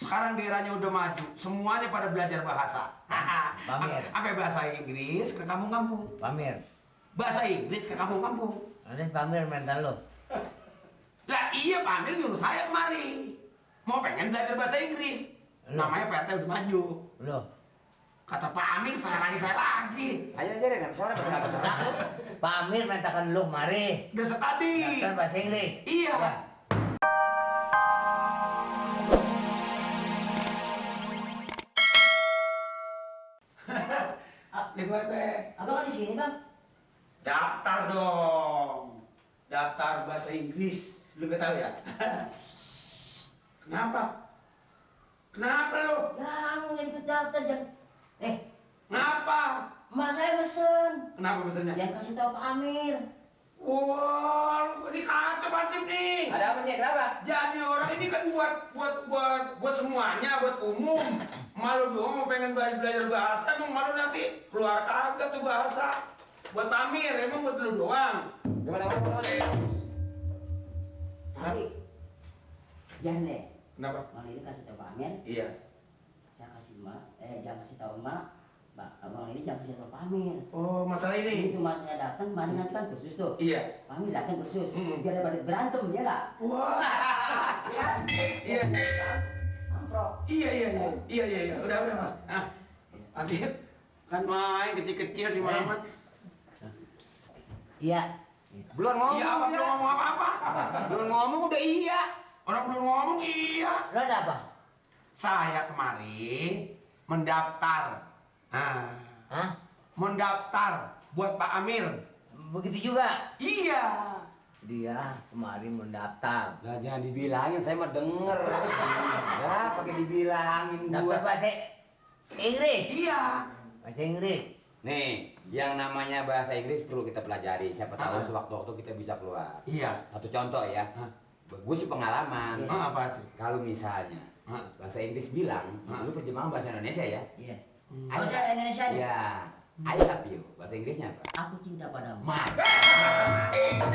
Sekarang daerahnya udah maju, semuanya pada belajar bahasa. Pamer. Apa bahasa Inggris ke kampung-kampung? Pamer. Bahasa Inggris ke kampung-kampung. Nanti pamer mental lo. Lah iya, Pak Amir nyuruh saya kemari. Mau pengen belajar bahasa Inggris. Namanya Pak RT udah maju. Lo. Kata Pak Amir, saya lagi. Ayo aja deh, misalnya bahasa takut. Pamer mentakan lo mari. Udah tadi. Daftar bahasa Inggris. Iya. Ya. Nih gue teh. Abang kan di sini, Bang? Daftar dong. Daftar bahasa Inggris. Lu gak tahu ya? Kenapa? Kenapa lu? Jangan ikut daftar, jangan. Kenapa? Emak saya pesen. Kenapa pesannya? Yang kasih tahu Pak Amir. Wah, lu ini kacau Pasif nih. Ada apa nih? Kenapa? Jadi orang ini kan buat semuanya, buat umum. Malu doang mau pengen belajar bahasa, emang malu nanti keluar kagak tuh bahasa. Buat Pamir, emang buat lu doang. Gimana? Tapi, jangan deh. Kenapa? Malah ini kasih tahu Pak Amir. Iya. Saya kasih emak, jangan kasih tahu emak. Abang ini jangan kasih tahu Pak Amir. Oh, masalah ini. Begitu mas saya datang, kemarin nanti kan kursus tuh. Iya. Pak Amir datang kursus. Mm-mm. Biar daripada berantem, ya nggak? Wah. Iya. Amprok. Iya. Udah, Mas. Ah. Asif. Kan main kecil-kecil si Muhammad. Iya. Belum ngomong. Iya, apa belum ngomong apa-apa? Belum ngomong udah iya. Orang belum ngomong iya. Lo ada apa? Saya kemari mendaftar. Nah, Hah? mendaftar buat Pak Amir. Begitu juga. Iya. Dia kemarin mendaftar. Lah jangan dibilangin, saya mah denger. Ya, pakai dibilangin Daftar gua. bahasa Inggris. Iya. Bahasa Inggris. Nih, yang namanya bahasa Inggris perlu kita pelajari. Siapa tahu sewaktu-waktu kita bisa keluar. Iya. Satu contoh ya. Gue sih pengalaman. Apa sih? Kalau misalnya bahasa Inggris bilang, lu terjemahan bahasa Indonesia ya? Iya. I Bahasa Indonesia nih. Ya, I love you. Bahasa Inggrisnya apa? Aku cinta padamu. Iya.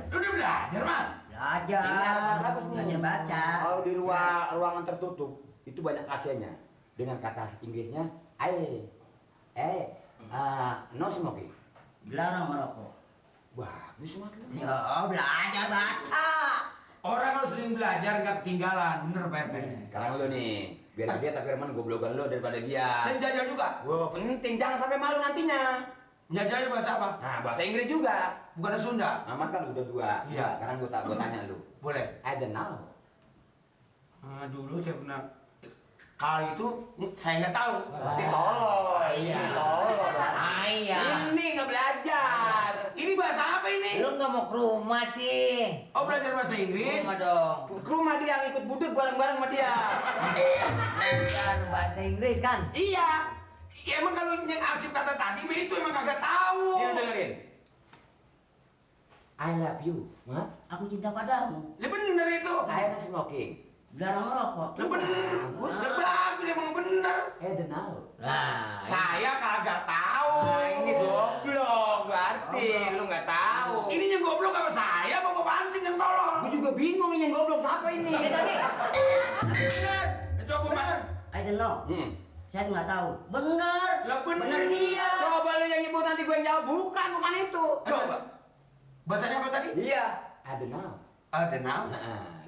Lu udah belajar, Man? Belajar. Iya, bagus nih. Belajar baca. Kalau di ruangan tertutup, itu banyak AC-nya. Dengan kata Inggrisnya, no smoking. Dilarang merokok. Bagus banget lu. Ya, belajar baca. Orang kalau sering belajar nggak ketinggalan, bener Pak RT. Sekarang lu nih, biar dia tapi Herman goblokan lu daripada dia. Saya jajal juga. Wah, penting, jangan sampai malu nantinya. Jajalnya bahasa apa? Nah, bahasa Inggris juga. Bukan Sunda. Amat kan udah 2. Iya. Sekarang gua tanya lu. Boleh. I don't know. Dulu saya pernah kali itu saya nggak tahu. Berarti tolol. Iya. Ini tolol. Iya. Ini nggak belajar. Ini bahasa apa ini? Lu nggak mau ke rumah sih? Oh, belajar bahasa Inggris? Rumah dong. Ke rumah dia yang ikut budek bareng-bareng sama dia. Belajar bahasa Inggris kan? Iya. Ya emang kalau yang Asif kata tadi itu emang kagak tahu. Ini dengerin. I love you. Hah? Aku cinta padamu. Ya bener itu. I no smoking. Dilarang merokok. Lah bagus, ya bagus emang bener. I don't know. Nah, Saya kagak tahu. Nah, ini goblok berarti lu nggak tahu. Ini yang goblok apa saya? Apa gua pancing yang tolong? Gue juga bingung nih yang goblok siapa ini. Tadi. Benar. Coba Mas. I don't know. Saya nggak tahu. Benar. Lah bener. Benar dia. Coba lu yang nyebut nanti gue yang jawab. Bukan itu. Coba. Bahasanya apa tadi? Iya. I don't know. Edenau.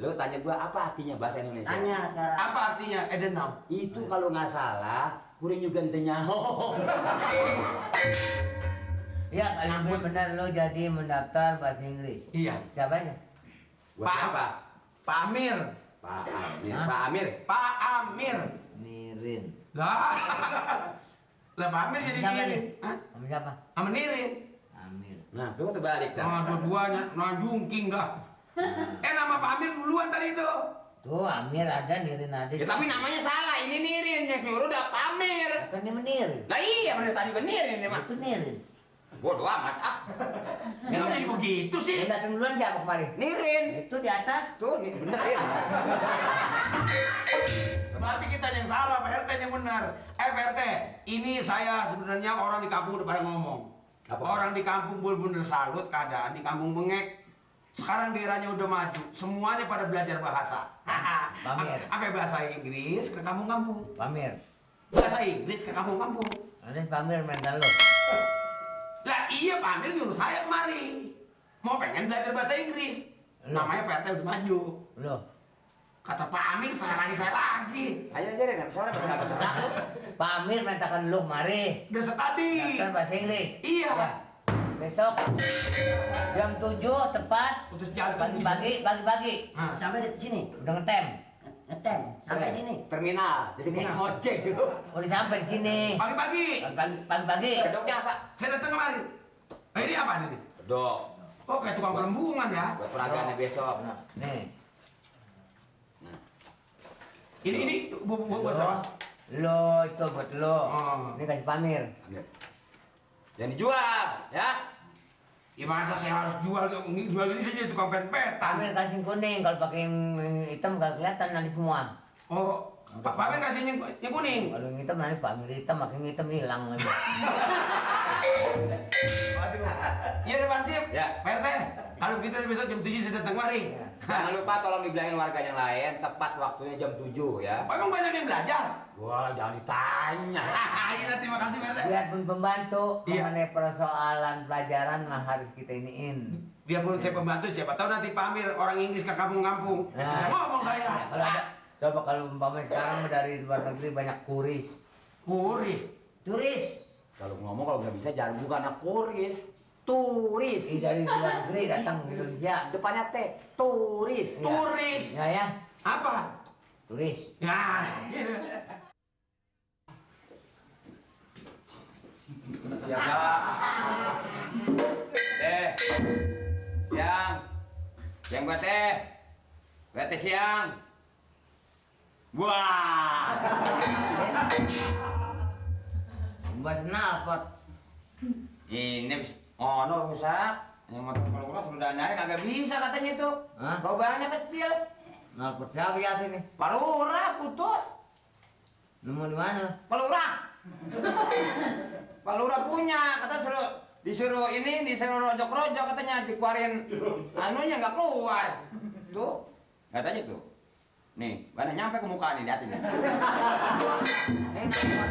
Lu tanya gua apa artinya bahasa Indonesia? Tanya sekarang. Apa artinya Edenau? Itu kalau nggak salah, kurang juga ntenya. ya kali benar lo jadi mendaftar bahasa Inggris. Iya. Siapanya? Buat apa? Pak Amir. Pak Amir. Hah? Pak Amir. Pak Amir. Nirin. Lah. Lah Pak Amir jadi Siapa Nirin. nih? Hah? Sama siapa? Sama Nirin. Amir. Nah, tuh terbalik dah. Nah, dua-duanya jungking dah. Nama Pak Amir duluan tadi itu. Tuh Amir ada, Nirin ada. Ya tapi namanya salah. Ini Nirin yang nyuruh udah Pak Amir. Kan ini Nirin. Lah iya, bener tadi kan Nirin ya, Mak. Itu Nirin. Bodoh amat. Ini kok jadi begitu sih? Yang datang duluan siapa kemarin? Nirin. Itu di atas. Tuh, nih benerin. Berarti kita yang salah, Pak RT yang benar. Pak RT, ini saya sebenarnya orang di kampung udah pada ngomong. Apa? Orang di kampung bener-bener salut keadaan di kampung bengek. Sekarang daerahnya udah maju, semuanya pada belajar bahasa. Pamer. Apa bahasa Inggris ke kampung-kampung? Pamer. Bahasa Inggris ke kampung-kampung. Nanti pamer mental lo. Lah iya Pak Amir nyuruh saya kemari. Mau pengen belajar bahasa Inggris. Namanya PRT udah maju. Lo. Kata Pak Amir saya lagi. Ayo aja deh, soalnya bahasa bahasa. Pamer mentakan lo mari. Udah tadi. Daftar bahasa Inggris. Iya. Ya. Besok jam 7 tepat. Putus jantung. Pagi-pagi. Nah. Sampai di sini. Udah ngetem. Ngetem sampai sini. Terminal, jadi kayak ngojek dulu. Udah sampai di sini. Pagi-pagi. Pagi-pagi. Kedoknya apa? Saya datang kemari. Ini apa nih? Kedok. Oh kayak tukang perembungan ya. Buat peragaannya besok. Nah, nih. Ini buat siapa? Lo itu buat lo. Oh. Ini kasih Pamir. Ambil. Jangan dijual, ya. Ya masa saya harus jual ini saja tukang pet-petan. Pamir kasih kuning. Kalau pakai yang hitam gak kelihatan nanti semua. Oh, Pak Amir kasih yang kuning. Kalau yang hitam nanti Pamir hitam, makin hitam hilang lagi. Waduh. Iya depan sip. Ya. Pak RT. Kalau begitu besok jam 7 saya datang kemari. Jangan lupa tolong dibilangin warga yang lain tepat waktunya jam 7 ya. Oh, emang banyak yang belajar? Wah, jangan ditanya. Iya, terima kasih Pak RT. Biarpun pembantu, Iya. mengenai persoalan pelajaran mah harus kita iniin. Biarpun saya pembantu, siapa tahu nanti Pak Amir orang Inggris ke kampung-kampung. Nah. Bisa ngomong saya. Ya, kalau ada, coba kalau umpamanya sekarang dari luar negeri banyak kuris. Kuris. Turis. Kalau ngomong kalau nggak bisa jangan bukan anak kuris, turis. Ini dari luar negeri datang ke Indonesia. Depannya T, turis. Iya. Turis. Ya ya, Apa? turis. Ya. gitu. Siapa? Siang. Siang buat teh. Buat teh siang. Wah. Mbak Senalpot. Ini ono rusak. Yang motor keluar sudah narik kagak bisa katanya itu. Hah? Robannya kecil. Nalpot siapa ya ini? Palura putus. Nemu di mana? Palura. Palura punya, kata disuruh rojok-rojok katanya dikeluarin anunya nggak keluar. Tuh, katanya tuh. Nih, mana nyampe ke muka nih, liatin ya. Ini nalpot.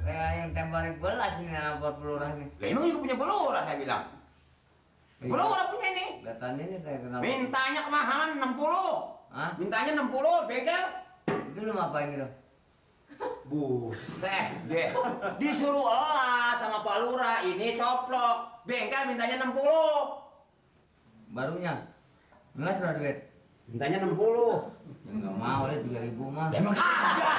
Kayak yang tembakin gelas ini nalpot pelurah nih. Lah emang juga punya pelura saya bilang. Pelura punya ini. Kelihatannya ini kayak kenal. Mintanya kemahalan 60. Hah? Mintanya 60, bengkel. Itu lu ngapain gitu? Buset deh. Disuruh elas sama Pak Lurah, ini coplok. Bengkel mintanya 60. Barunya. Ngelas berapa duit? Mintanya 60. Ya, nggak mau deh 3.000 mah. Ya emang kagak.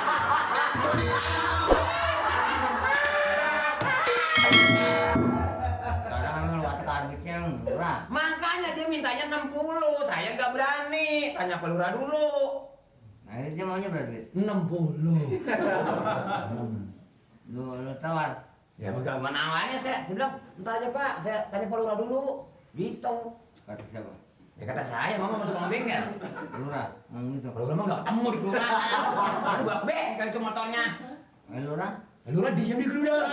Sekarang emang lu targetnya yang murah. Makanya dia mintanya 60. Saya nggak berani. Tanya Pak Lurah dulu. Nah ini dia maunya berapa duit? 60. Lu tawar. Ya bagaimana awalnya saya bilang, ntar aja Pak, saya tanya Pak Lurah dulu. Gitu. Kata siapa? Ya kata saya, mama mau tukang bengkel. Lurah, ngomong gitu. Pak Lurah mah nggak ketemu di kelurahan. Ada bolak bengkel itu motornya. Lurah? Pak Lurah diam di kelurahan.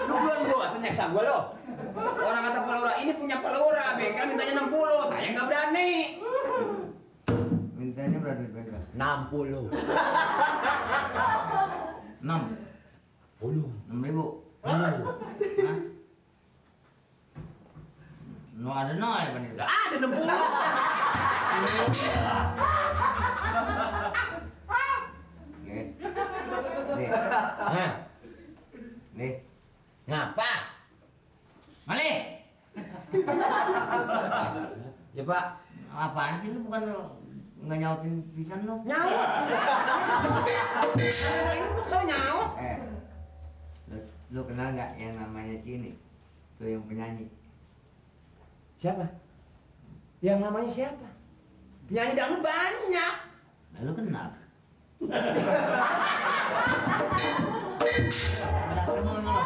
Lu belum gua, nyeksa gua lo. Orang kata Pak Lurah, ini punya Pak Lurah, bengkel mintanya 60. Saya nggak berani. Mintanya berapa duit bengkel? 60. 6. 6.000. Hah? No ada no ya Bang? Nggak ada 60. Nih. Nih. Hah? Nih. Ngapa? Mali. Ya Pak. Apaan sih lu bukan nggak nyautin pisan lu? Nyaut. Ini tuh saya nyaut. Lu kenal nggak yang namanya si ini? Tuh yang penyanyi. Siapa? Yang namanya siapa? Penyanyi dangdut banyak. Nah, lu kenal? Nggak ketemu emang lu?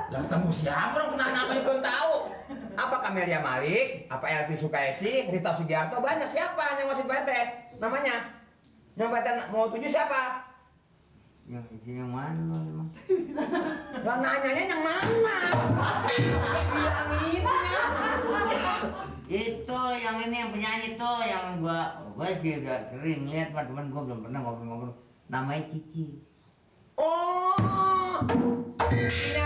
Lah ketemu siapa orang kenal namanya belum tahu. Apa Camelia Malik? Apa Elvi Sukaisi? Rita Sugiarto? Banyak siapa yang ngasih Pak RT? Namanya? Yang Pak RT mau tuju siapa? Yang isi yang mana lu emang? Lah nanyanya yang mana? Yang ini ya. Itu yang ini yang penyanyi tuh yang gua sih udah sering lihat Pak, teman gua belum pernah ngobrol-ngobrol. Namanya Cici. Oh, ini